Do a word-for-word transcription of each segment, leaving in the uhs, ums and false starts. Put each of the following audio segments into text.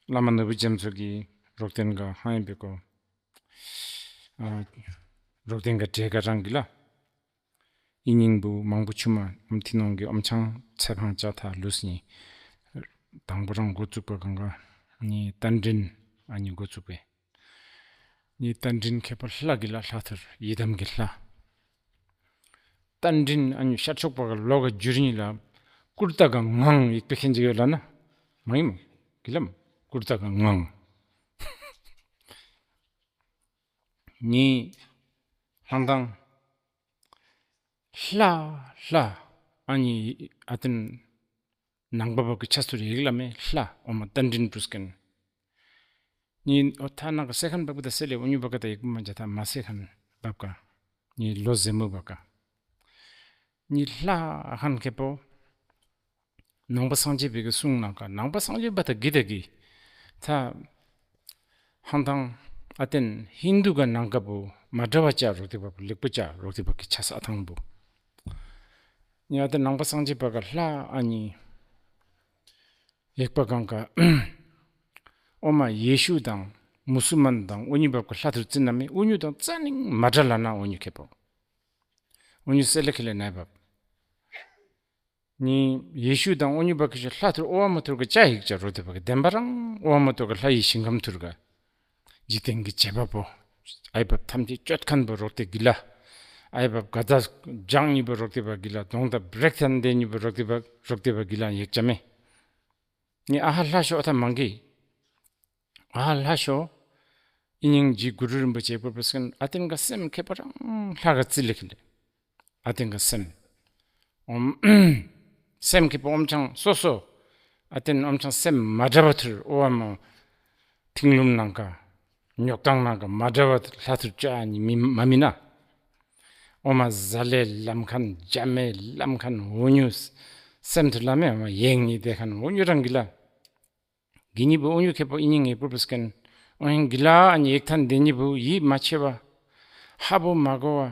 བླ་མ་ནོར་བུ་རྒྱ་མཚོ་གི་རོགས་དན་ག་ཧང་ཡིན་པའི་གོ། ཨ། རོགས་དན་ག་འབྲས་ག་རང་གི་ལ། ཨི་སྙིང་པོ་མང་པོ་ཆུ་མ་ཨམ་ཐི་ནོང་གི་ཨམ་ཆང་ཚེ་འཕང་ཅ་ཐ་ལུས་ནི། དང་པོ་རང་འགོ་བཙུགས་པ་གང་ག་ནི་རྟ་མགྲིན་ཨ་ནི་འགོ་བཙུགས་པས། ནི་རྟ་མགྲིན་མཁས་པ་ལྷ་གི་ལ་ལྷ་ཐུར་ཡི་དམ་གི་ལྷ། རྟ་མགྲིན་ཨ་ནི་ཤར་ཕྱོགས་པ་ག་ལོ་ག་འཇུར་ཉི་ལ་ཀུར་ཏ་ག་ངང་ཡིག་པེ་ཁན་ཅིག་ཡོད་ལ་ན། མ་ཡིན་མ་གི་ལམ་ཀུར་ཏ་ག་ངང་། ནི་ལྷང་དང་། ལྷ་ལྷ་ཨ་ནི་ཨ་ཏན་ནང་པ་བབ་ཀྱི་ཆ་སུ་རེ་ཡིག་ལ་མེ་ལྷ་ཨོ་མ་རྟ་མགྲིན་པུས་ཀན། ནི་ཨོ་ཐ་ན་ག་སེ་ཁན་བབ་ཀྱི་ད་སེ་ལེ་ཨོ་ཉུ་བབ་ཀྱི་ད་ཡིག་པུ་མ་ཇ་ཐ་མ་སེ་ཁན་བབ་ཀ། ནི་ལོ་ཟེ་མོ་བབ་ཀ། ནི་ལྷ་ཧན་ཁེ་པོ། ནང་པ་སངས་རྒྱས་པའི་གི་གསུང་ནང་ཀ་ནང་པ་སངས་རྒྱས་པ་ད་གི་ད་གི། ཐ། ཧང་ཐང་། ཨ་ཏན་ཧིན་དུ་ག་ནང་ཀ་པོ་མ་འདྲ་བ་ཅ་རོག་ཏི་བབ་ལེགས་པོ་ཅ་རོག་ཏི་བབ་ཀྱི་ཆ་ས་ཨ་ཐང་པོ། ནི་ཨ་ཏན་ནང་པ་སངས་རྒྱས་པ་ག་ལྷ་ཨ་ནི། ཡེག་པ་གང་ག་ཨོ་མ་ཡེ་ཤུ་དང་མུ་སུ་མན་དང་ཨོ་ཉུ་བབ་ཀྱི་ལྷ་ཐུར་ཙི་ན་མེ་ཨོ་ཉུ་དང་རྩ་ནིང་མ་འདྲ་ལ་ན་ཨོ་ཉུ་ཁེ་པོ། ཨོ་ཉུ་སེ་ལེ་ཁེ་ལེ་ན་བབ། ནི་ཡེ་ཤུ་དང་ཨོ་ཉུ་བབ་ཀྱི་ལྷ་ཐུར་ཨོ་བ་མ་ཐུར་གི་ཅ་ཡིག་ཅ་རོ་དེ་བབ་ཀྱི་བདེན་པ་རང་ཨོ་བ་མ་ཐུར་གི་ལྷ་ཡི་ཞིང་ཁམས་ཐུར་ག་འཇིག་རྟེན་གྱི་བྱེད་པ་པོ། ཨའི་བབ་ཐམས་ཅད་གཅོད་མཁན་པོ་རོག་ཏེ་གི་ལ། ཨའི་བབ་ག་ད་ལྗང་གཉིས་པོ་རོག་ཏེ་བ་གི་ལ་གདོང་ད་བྲེག་ཐན་དེ་གཉིས་པོ་རོག་ཏེ་བ་རོག་ཏེ་བ་གི་ལ་ཡེག་ཅ་མེ། ནི་ཨ་ཧ་ལྷ་ཤོ་ཨ་ཐ་མང་གི། ཨ་ཧ་ལྷ་ཤོ། ཨི་ཉིང་ཇི་གུ་རུ་རིན་པོ་ཆེ་པོ་པོ་སེན་ཨ་ཏན་ག་སེམས་ཁེ་པོ་རང་ལྷ་ག་ཙི་ལེ་ཁི་ལེ། ཨ་ཏན་ག་སེམས། ཨོམ། སེམས་ཁེ་པོ་ཨོམ་ཆང་སོ་སོ། ཨ་ཏན་ཨོམ་ཆང་སེམས་མ་འདྲ་བ་ཐུར་ཨོ་བ་མོ། ཐིང་ལུམ་ནང་ཀ། ཉོག་ཏང་ནང་ཀ་མ་འདྲ་བ་ལྷ་ཐུར་ཅ་ནི་མི་མ་མི་ན། ཨོ་མ་ཟ་ལེ་ལམ་ཁན་ཇ་མེ་ལམ་ཁན་འུ་ཉུ། སེམས་ཐུར་ལ་མེ་ཨོ་མ་ཡེང་ནི་དེ་ཁན་འུ་ཉུ་རང་གི་ལ། གི་ཉི་བུ་ཨོ་ཉུ་ཁེ་པོ་ཨི་ཉི་ངེ་པུར་པུས་ཀན། ཨོ་ཡང་གི་ལ་ཨ་ཉི་ཡེག་ཐན་དེ་ཉི་བུ་ཡིད་མ་ཆེ་བ། ཧ་བོ་མ་གོ་བ།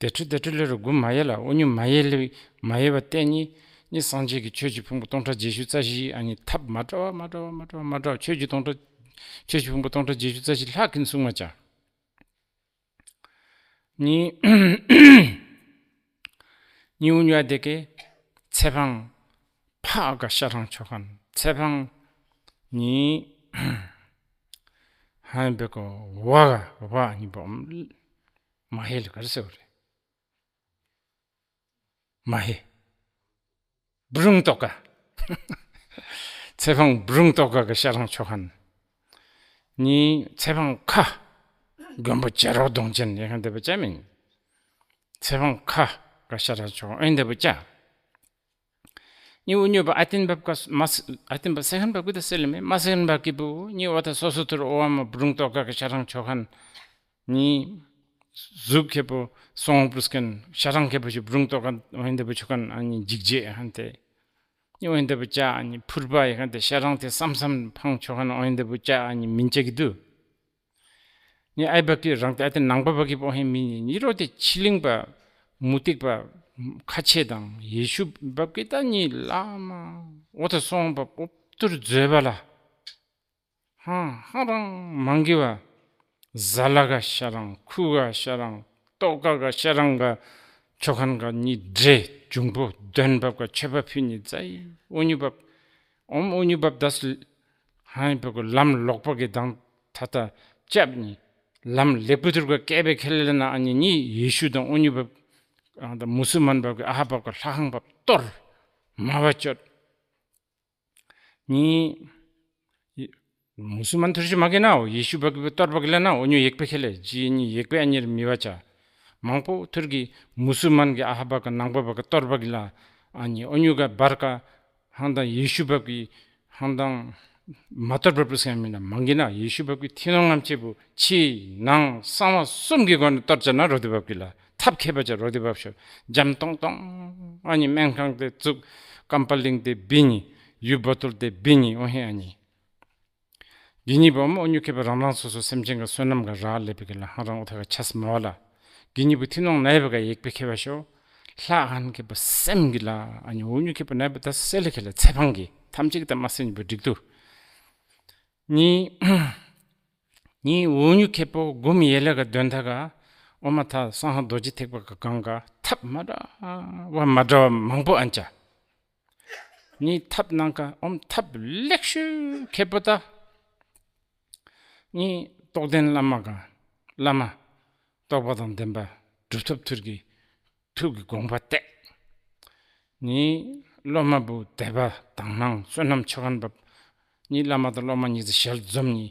དེ་ཁྲི་དེ་ཁྲི་ལེ་རུ་དགུ་མ་ཡེ་ལ་ཨོ་ཉུ་མ་ཡེ་ལེ་མ་ཡེ་བ་བརྟེན་ཉི་ཉི་སངས་རྒྱས་ཀྱི་ཆོས་ཀྱི་ཕུང་པོ་སྟོང་ཕྲག་བརྒྱད་ཅུ་རྩ་བཞི་ཨ་ཉི་ཐབས་མ་འདྲ་བ་མ་འདྲ་བ་མ་འདྲ་བ་མ་འདྲ་བ་ཆོས་ཀྱི་སྟོང་ཕྲག་ཆོས་ཀྱི་ཕུང་པོ་སྟོང་ཕྲག་བརྒྱད་ཅུ་རྩ་བཞི་ལྷག་གིན་གསུང་མ་བྱ། ནི། ནི་འུ་ཉུ་ཨ་དེ་ཀེ། ཚེ་འཕང་། ཕ་ག་ཤ་རང་ཆོ་ཁན། ཚེ་འཕང་། ནི། ཧན་བེ་ཀོ་བ་ག་བ་ནི་བོ། མ་ཧེ་ལ་གར་སེ་བ་རེ། མ་ཧེ། བུ་རུང་ཏོག་ཀ། ཚེ་འཕང་བུ་རུང་ཏོག་ཀ་གི་ཤ་རང་ཆོ་ཁན། ནི་ཚེ་འཕང་ཁ། མགོན་པོ་བྱེ་བྲག་གདོང་ཅན་ཡེ་ཁན་དེ་བུ་ཅ་མིན། ཚེ་འཕང་ཁ་ག་ཤ་རང་ཆོ་ཨེན་དེ་བུ་ཅ། ནི་འུ་ཉུ་བ་ཨ་ཏིན་བབ་ཀ་མ་ཨ་ཏིན་བབ་སེ་ཁན་བབ་ཀི་ད་སེ་ལེ་མེ་མ་སེ་ཁན་བབ་ཀི་བུ་ནི་འོ་ད་སོ་སོ་ཐུར་ཨོ་བ་མ་བུ་རུང་ཏོག་ཀ་གི་ཤ་རང་ཆོ་ཁན། ནི། གཟུགས་ཁེ་པོ་སོང་པུས་ཀན་ཤ་རང་ཁེ་པོ་ཞིག་བུ་རུང་ཏོག་ཀ་འོན་དེ་བུ་ཆུ་ཀན་ཨ་ནི་འཇིགས་བྱེད་ཧན་ཏེ། ནི་འོན་དེ་བུ་ཅ་ཨ་ནི་ཕུར་པ་ཡེ་ཧན་ཏེ་ཤ་རང་ཏེ་སམ་སམ་འཕང་ཆོ་ཁན་འོན་དེ་བུ་ཅ་ཨ་ནི་མིན་ཅ་གི་དུ། ནི་ཨའི་བ་ཀི་རང་ཏེ་ཨ་ཏེ་ནང་པ་བ་ཀི་པོ་ཧེ་མིན་ནི་ནི་རོ་ཏེ་ཕྱི་གླིང་པ་མུ་སྟེགས་པ་ཁ་ཆེ་དང་ཡེ་ཤུ་བ་ཀི་ད་ནི་བླ་མ་འོ་ཏེ་སོང་པ་ཨོབ་ཏུར་མཛོད་པ་ལ། ཧང་ཧང་རང་མང་གི་བ། ཟ་ལ་ག་ཤ་རང་ཁུ་ག་ཤ་རང་ཏོག་ཀ་ག་ཤ་རང་ག་ཆོ་ཁན་ག་ནི་འདྲེ་འབྱུང་པོ་དོན་བབ་ག་ཆོས་པ་ཕུ་ནི་ཛའི་ཨོ་ཉུ་བབ། ཨོམ་ཨོ་ཉུ་བབ་དས་ཧང་བབ་ག་ལམ་ལོག་པ་གི་དང་ཐ་ཐ་ཅབ་ནི་ལམ་ལེགས་པོ་ཐུར་ག་ཀེ་བེ་ཁེ་ལེ་ན་ཨ་ནི་ནི་ཡེ་ཤུ་དང་ཨོ་ཉུ་བབ་ཨ་ད་མུ་སུ་མན་བབ་ག་ཨ་ཧ་བབ་ག་ལྷ་ཁང་བབ་གཏོར་མ་བ་ཅོད། ནི། མུ་སུ་མན་ཐུར་ཞུ་མ་གི་ན་འོ་ཡེ་ཤུ་བ་གི་བུ་གཏོར་བ་གི་ལ་ན་འོ་ཉུ་ཡེག་པེ་ཁེ་ལེ་ཇི་ནི་ཡེག་པེ་ཨ་ཉེར་མི་བ་ཅ། མང་པོ་ཐུར་གི་མུ་སུ་མན་གི་ཨ་ཧ་བ་གི་ནང་པ་བ་གི་གཏོར་བ་གི་ལ་ཨ་ཉི་འོ་ཉུ་ག་བར་ཀ་ཧང་དང་ཡེ་ཤུ་བ་གི་ཧང་དང་མ་གཏོར་བ་པུ་སེ་མི་ན་མང་གི་ན་ཡེ་ཤུ་བ་གི་ཐི་ནོང་ངམ་ཆེ་བུ་ཕྱི་ནང་གསང་བ་གསུམ་གི་སྒོ་ནས་གཏོར་ཅ་ན་རོ་དི་བ་གི་ལ་ཐབས་མཁས་པ་ཅ་རོ་དི་བ་ཤོ་འཇམ་ཏོང་ཏོང་ཨ་ཉི་སྨན་ཁང་དེ་བཙུགས་ཀམ་པ་ལིང་དེ་བི་ཉི། ཡུ་བོ་ཏུལ་དེ་བི་ཉི་འོ་ཧེ་ཨ་ཉི། འདི་གཉིས་པོ་མོ་ཨོ་ཉུ་ཁེ་པ་རང་རང་སོ་སོ་སེམས་ཅན་གྱི་བསོད་ནམས་ཀྱི་རག་ལས་པའི་གི་ལ་ཧང་རང་འོ་ཐ་ག་ཆས་མ་བ་ལ། འདི་གཉིས་པོ་ཐི་ནོང་ནའི་བ་ག་ཡེག་པའི་ཁེ་བ་ཤོ། ལྷ་ཧན་ཁེ་པ་སེམས་གི་ལ་ཨ་ཉི་ཨོ་ཉུ་ཁེ་པ་ནའི་བ་ད་སེ་ལེ་ཁེ་ལ་ཚེ་འཕང་གི་ཐམས་ཅད་ཀྱི་ད་མ་སེ་ཉི་པོ་འགྲིག་ཏུ། ནི་ནི་འུ་ཉུ་ཁེ་པོ་གུམ་ཡེ་ལ་ག་དོན་ཐ་ག་ཨོ་མ་ཐ་སང་ཧ་རྡོ་རྗེ་ཐེག་པ་ག་གང་ག་ཐབས་མ་འདྲ་བ་མ་འདྲ་བ་མང་པོ་ཨན་ཅ། ནི་ཐབས་ནང་ག་ཨོམ་ཐབས་ལེགས་ཤོས་ཁེ་པོ་ད། ནི་རྟོགས་ལྡན་བླ་མ་ག་བླ་མ་རྟོགས་པ་དང་ལྡན་པ་གྲུབ་ཐོབ་ཐུར་གི་ཐུགས་ཀྱི་དགོངས་པ་གཏད། ནི་སློབ་མ་བུ་དད་པ་དང་སྣང་བསོད་ནམས་ཆོ་ག་འབབ། ནི་བླ་མ་དང་སློབ་མ་གཉིས་ཀྱི་ཞལ་འཛོམས་ནི།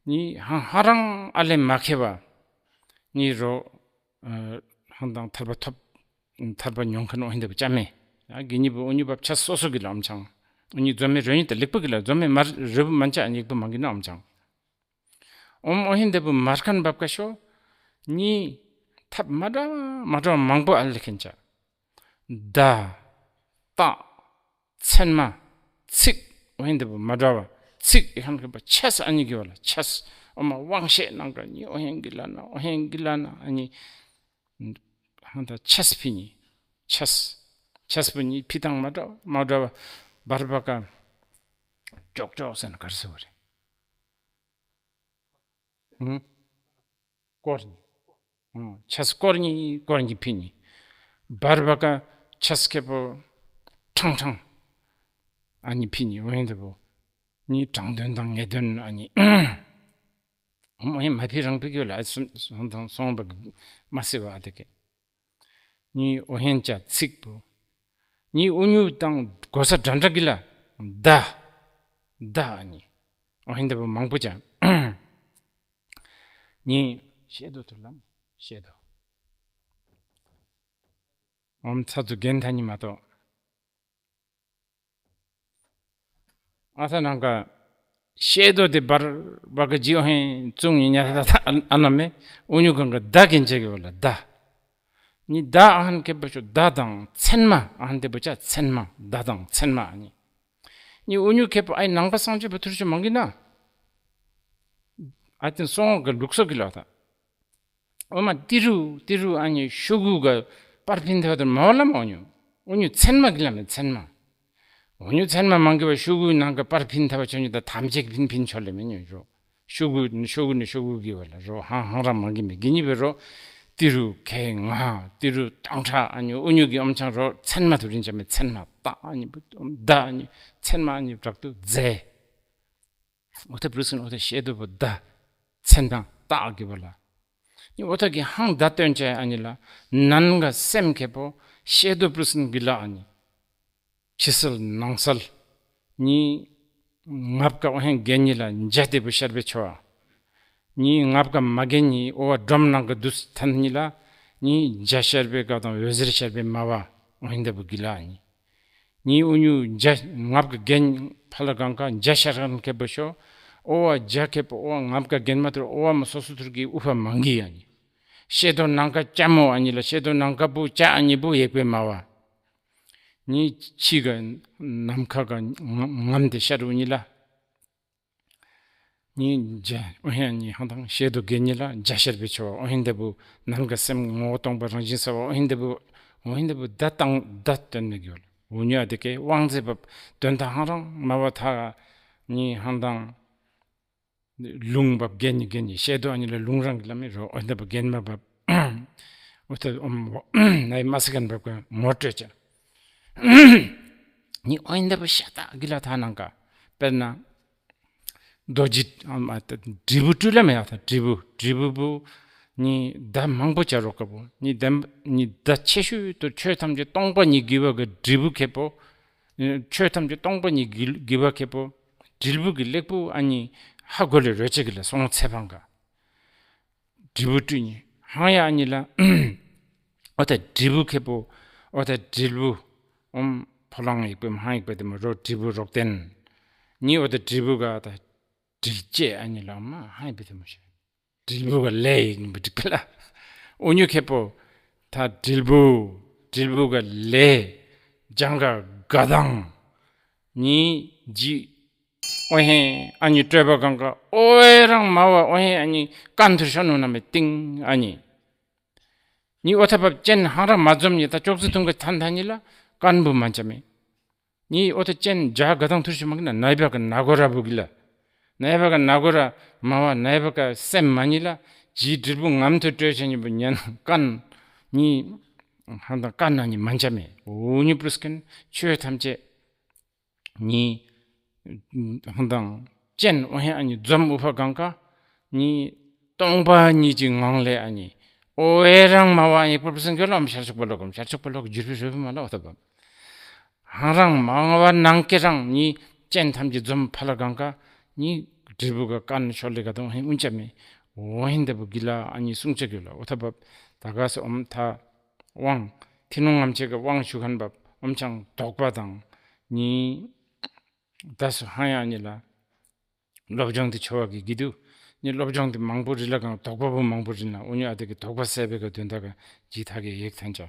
ནི་ཧང་ཧ་རང་ཨ་ལས་མ་ཁེ་བ། ནི་རོ་ཧང་དང་ཐར་པ་ཐོབ། ཐར་པ་མྱོང་མཁན་འོ་ཧན་དེ་བུ་ཅ་མེ། ཡ་གི་ཉི་བུ་འུ་ཉུ་བབ་ཆ་སོ་སོ་གི་ལ་ཨམ་ཆང་། འུ་ཉི་འཛོམས་མེ་རོ་ཡིན་ད་ལེགས་པོ་གི་ལ་འཛོམས་མེ་མར་རོ་བུ་མན་ཆ་ཨ་ཉིག་པོ་མང་གི་ན་ཨམ་ཆང་། ཨོམ་འོ་ཧན་དེ་བུ་མར་ཁན་བབ་ཀ་ཤོ། ནི་ཐབས་མ་འདྲ་མ་འདྲ་མང་པོ་ཨ་ལེ་ཁན་ཅ། ད། ད། ཚན་མ། ཚིག་འོ་ཧན་དེ་བུ་མ་འདྲ་བ། ཚིག་ཡི་ཁན་ཁེ་པ་ཆས་ཨ་ཉི་གི་བ་ལ་ཆས། ཨོ་མ་དབང་ཤེས་ནང་ག་ནི་འོ་ཧན་གི་ལ་ན་འོ་ཧན་གི་ལ་ན་ཨ་ཉི། ཧང་ད་ཆས་ཕི་ཉི། ཆས། ཆས་པོ་ཉི་ཕི་དང་མ་འདྲ་མ་འདྲ་བ། བར་བ་ཀ་ཅོག་ཅོག་ཟེར་ན་གར་སེ་བ་རེད། ཧུམ། སྐོར་ཉི། ཆས་སྐོར་ཉི་སྐོར་ཉི་ཕི་ཉི། བར་བ་ཀ་ཆས་ཁེ་པོ་ཁྲང་ཁྲང་ཨ་ཉི་ཕི་ཉི་འོ་ཧན་དེ་བུ། ནི་དྲང་དོན་དང་ངེས་དོན་ཨ་ཉི། འོ་མ་ཧེ་མ་ཕི་རང་ཕི་གི་ལ་སོང་དང་སོང་བ་མ་སེ་བ་ཨ་དེ་ཀེ། ནི་འོ་ཧན་ཅ་ཚིག་པོ། ནི་འུ་ཉུ་དང་གོ་ས་འདྲ་འདྲ་གི་ལ། ད། ད་ཨ་ཉི། འོ་ཧན་དེ་བུ་མང་པོ་ཅ། ནི་ཤེ་དོ་ཐུར་ལམ་ཤེ་དོ། འོམ་ཚ་ཚུ་རྒན་ཐ་ཉི་མ་གཏོགས། ཨ་ས་ནང་ག་ཤེ་དོ་དེ་བར་བ་ག་ཇི་འོ་ཧན་ཙུང་ཉི་ཉ་ད་ད་ཨ་ན་མེ། འུ་ཉུ་གང་ག་ད་གན་ཅེ་གི་བ་ལ་ད། ནི་ད་ཨ་ཧན་ཁེ་པ་ཤོ་ད་དང་ཚན་མ་ཨ་ཧན་དེ་བུ་ཅ་ཚན་མ་ད་དང་ཚན་མ་ཨ་ཉི། ནི་འུ་ཉུ་ཁེ་པ་ཨའི་ནང་པ་སངས་རྒྱས་པ་ཐུར་ཤོ་མང་གི་ན། ཨ་ཏིན་སོང་ག་ལུགས་སོ་གི་ལ་ད། འོ་མ་ཏི་རུ་ཏི་རུ་ཨ་ཉི་ཤུ་གུ་ག་པར་ཕིན་ཐ་བ་དར་མ་བ་ལ་མ་འོ་ཉུ། འོ་ཉུ་ཚན་མ་གི་ལ་མེ་ཚན་མ། འོ་ཉུ་ཚན་མ་མང་གི་བ་ཤུ་གུ་ནང་ག་པར་ཕིན་ཐ་བ་ཆོ་ཉུ་ད་ཐམ་ཅེ་གི་ཕིན་ཕིན་ཆོ་ལེ་མེ་ཉུ་རོ། ཤུ་གུ་ནི་ཤུ་གུ་ནི་ཤུ་གུ་གི་བ་ལ་རོ་ཧང་ཧང་ར་མང་གི་མེ་གི་ཉི་བེ་རོ། ཏི་རུ་ཁེ་ང་ཏི་རུ་ཏང་ཁྲ་ཨ་ཉུ་འོ་ཉུ་གི་ཨོམ་ཆང་རོ་ཚན་མ་ཐུ་རིན་ཅ་མེ་ཚན་མ་ད་ཨ་ཉི་བུ་ད་ཨ་ཉི་ཚན་མ་ཨ་ཉི་རག་ཏུ་ཛེ། འོ་ཐ་པྲུ་སིན་འོ་ཐ་ཤེ་དོ་བོ་ད། ཚན་དང་རྟགས་གི་བོ་ལ། ནི་འོ་ཐ་གི་ཧང་ད་སྟོན་ཅེ་ཨ་ནི་ལ། ནན་ག་སེམས་ཁེ་པོ་ཤེ་དོ་པྲུ་སིན་གི་ལ་ཨ་ནི། ཕྱི་སེལ་ནང་སེལ། ནི་ངབ་ག་འོ་ཧན་གན་ཉི་ལ་འཇའ་དེ་བོ་ཤར་བེ་ཆོ་ཨ། ནི་ངབ་ག་མ་གན་ཉི་འོ་བ་སྒྲོམ་ནང་ག་དུས་ཐན་ཉི་ལ། ནི་འཇའ་ཤར་བེ་ག་དང་འོད་ཟེར་ཤར་བེ་མ་བ་འོ་ཧན་དེ་བོ་གི་ལ་ཨ་ནི། ཉི་འུ་ཉུ་འཇའ་ངབ་ག་གན་ཕ་ལ་གང་ག་འཇའ་ཤར་ཁན་ཁེ་པོ་ཤོ། ཨོ་བ་འཇའ་ཁེ་པོ་ཨོ་བ་ངབ་ག་གན་མ་ཐུར་ཨོ་བ་མ་སོ་སོ་ཐུར་གི་ཨུ་ཕ་མང་གི་ཡ་ནི། ཤེ་དོ་ནང་ག་ཅ་མོ་ཨ་ནི་ལ་ཤེ་དོ་ནང་ག་བུ་ཅ་ཨ་ནི་བུ་ཡེག་པེ་མ་བ། ནི་ཕྱི་ག་ནམ་མཁའ་ག་ངམ་དེ་ཤར་འུ་ཉི་ལ། ཉི་འཇའ་ཨོ་ཧན་ཉི་ཧང་དང་ཤེ་དོ་གན་ཉི་ལ་འཇའ་ཤར་བེ་ཆོ་ཨོ་ཧན་དེ་བུ་ནན་ག་སེམས་ངོ་བོ་སྟོང་པ་རང་བཞིན་ས་བ་ཨོ་ཧན་དེ་བུ་ཨོ་ཧན་དེ་བུ་ད་དང་ད་སྟོན་མེ་གི་བ་ལ་འུ་ཉུ་ཨ་དེ་ཀེ་དབང་རྫས་བབ་དོན་དག་ཧང་རང་མ་བ་ཐ་ག་ཉི་ཧང་དང་། ལུང་བབ་གན་ཉི་གན་ཉི་ཤེ་དོ་ཨ་ཉི་ལ་ལུང་རང་གི་ལ་མེ་རོ་ཨོ་ཧན་དེ་བུ་གན་མ་བབ། འོ་ཐ་ཨོམ་ནའི་མ་སི་གན་བབ་ག་ངོ་སྤྲོད་ཅ། ཉི་ཨོ་ཧན་དེ་བུ་ཤ་ཏ་གི་ལ་ཐ་ནང་ག་དཔེར་ན། རྡོ་རྗེ་ཨ་མ་ད་དྲིལ་བུ་སྤྲུལ་ལ་མེ་ཡ་ད་དྲིལ་བུ་དྲིལ་བུ་བུ་ཉི་ཟླ་མང་པོ་བྱ་རོག་ག་བུ་ཉི་ཟླ་ཉི་ཟླ་ཆེ་ཤོས་དུ་ཆོས་ཐམས་ཅད་སྟོང་པ་ཉིད་དགེ་བ་གི་དྲིལ་བུ་ཁེ་པོ། ཆོས་ཐམས་ཅད་སྟོང་པ་ཉིད་དགེ་དགེ་བ་ཁེ་པོ། དྲིལ་བུ་གི་ལེགས་པོ་ཨ་ཉི་ཧ་གོ་ལེ་རོ་ཅེ་གི་ལ་སོང་ཚེ་ཕང་ག་དྲིལ་བུ་སྤྲུལ་ཉི་ཧང་ཡ་ཨ་ཉི་ལ། ཨོ་ད་དྲིལ་བུ་ཁེ་པོ། ཨོ་ད་དྲིལ་བུ། ཨོམ་ཕོ་ལང་ཡིག་པེ་མ་ཧང་ཡིག་པེ་དེ་མ་རོ་དྲིལ་བུ་རོག་ཏེན། ཉི་ཨོ་ད་དྲིལ་བུ་ག་ད། དྲིལ་ཅེ་ཨ་ཉི་ལ་མ་ཧང་ཡིག་པེ་དེ་མ་ཤེས། དྲིལ་བུ་ག་ལེ་ཡིག་ནི་བུ་དྲིལ་ག་ལ། ཨོ་ཉུ་ཁེ་པོ། ད་དྲིལ་བུ། དྲིལ་བུ་ག་ལེ། ཇང་ག་ག་དང་། ཉི་ཇི། ཨོ་ཧེ་ཨ་ཉི་སྤྲོས་པ་གང་ག་ཨོ་ཨེ་རང་མ་བ་ཨོ་ཧེ་ཨ་ཉི་ཀན་ཐུར་ཤོ་ནུ་ན་མེ་ཏིང་ཨ་ཉི། ཉི་ཨོ་ཐ་བབ་ཅན་ཧང་ར་མ་འཛོམ་ཉི་ད་ཅོག་ཙི་ཐུང་གི་ཐན་ཐ་ཉི་ལ་ཀན་བུ་མ་ཅ་མེ། ཉི་ཨོ་ཐ་ཅན་ཇ་ག་དང་ཐུར་ཤོ་མ་གི་ན་ནའི་བ་ག་ན་གོ་ར་བུ་གི་ལ། ནའི་བ་ཀ་ན་གོ་ར་མ་བ་ནའི་བ་ཀ་སེམས་མ་ཉིད་ལ་ཇིའི་དྲིལ་བུ་ངམ་ཐོ་སྤྲོད་བྱེད་ཉིན་པོ་ཉན་ཀན་ནི་ཧང་དང་ཀན་ན་ནི་མན་ཆ་མེ་འུ་ཉི་པུ་སྐན་ཆོས་ཐམས་ཅད་ནི་ཧང་དང་ཅན་འོ་ཧེ་ཨ་ནི་འཛོམ་འུ་ཕ་གང་ཀ་ནི་སྟོང་པ་ཉིད་ཀྱི་ངང་ལས་ཨ་ནི་འོ་ཨེ་རང་མ་བ་ཡེ་པུར་པུ་སེང་གེ་ལོ་ཤར་ཕྱོགས་པ་ལོ་གམ་ཤར་ཕྱོགས་པ་ལོ་གི་འགྱུར་བའི་རོལ་པ་མ་ལ་འོ་ཐ་བམ། ཧང་རང་མ་ང་བ་ནང་ཀེ་རང་ནི་ཅན་ཐམས་ཅད་འཛོམ་ཕ་ལ་གང་ཀ་ནི་དྲིལ་བུ་ག་ཀན་ཤོ་ལེ་ག་དང་ཧེ་འུན་ཅ་མེ་འོ་ཧེན་དེ་བུ་གི་ལ་ཨ་ནི་སུང་ཅ་གི་ལ་འོ་ཐ་བབ། ད་ག་སེ་ཨོམ་ཐ་དབང་ཐི་ནུང་ངམ་ཆེ་ག་དབང་ཞུ་ཁན་བབ་ཨོམ་ཆང་དོགས་པ་དང་ནི་ད་སུ་ཧང་ཡང་ནི་ལ་སློབ་སྦྱོང་དེ་ཆོ་བ་གི་གི་དུ་ནི་སློབ་སྦྱོང་དེ་མང་པོ་རི་ལ་གང་དོགས་པ་བུ་མང་པོ་རི་ན་འུ་ཉོ་ཨ་དེ་གི་དོགས་པ་སེ་བེ་ག་དོན་དག་ག་ཇི་ཐ་གི་ཡེག་ཐན་ཅ།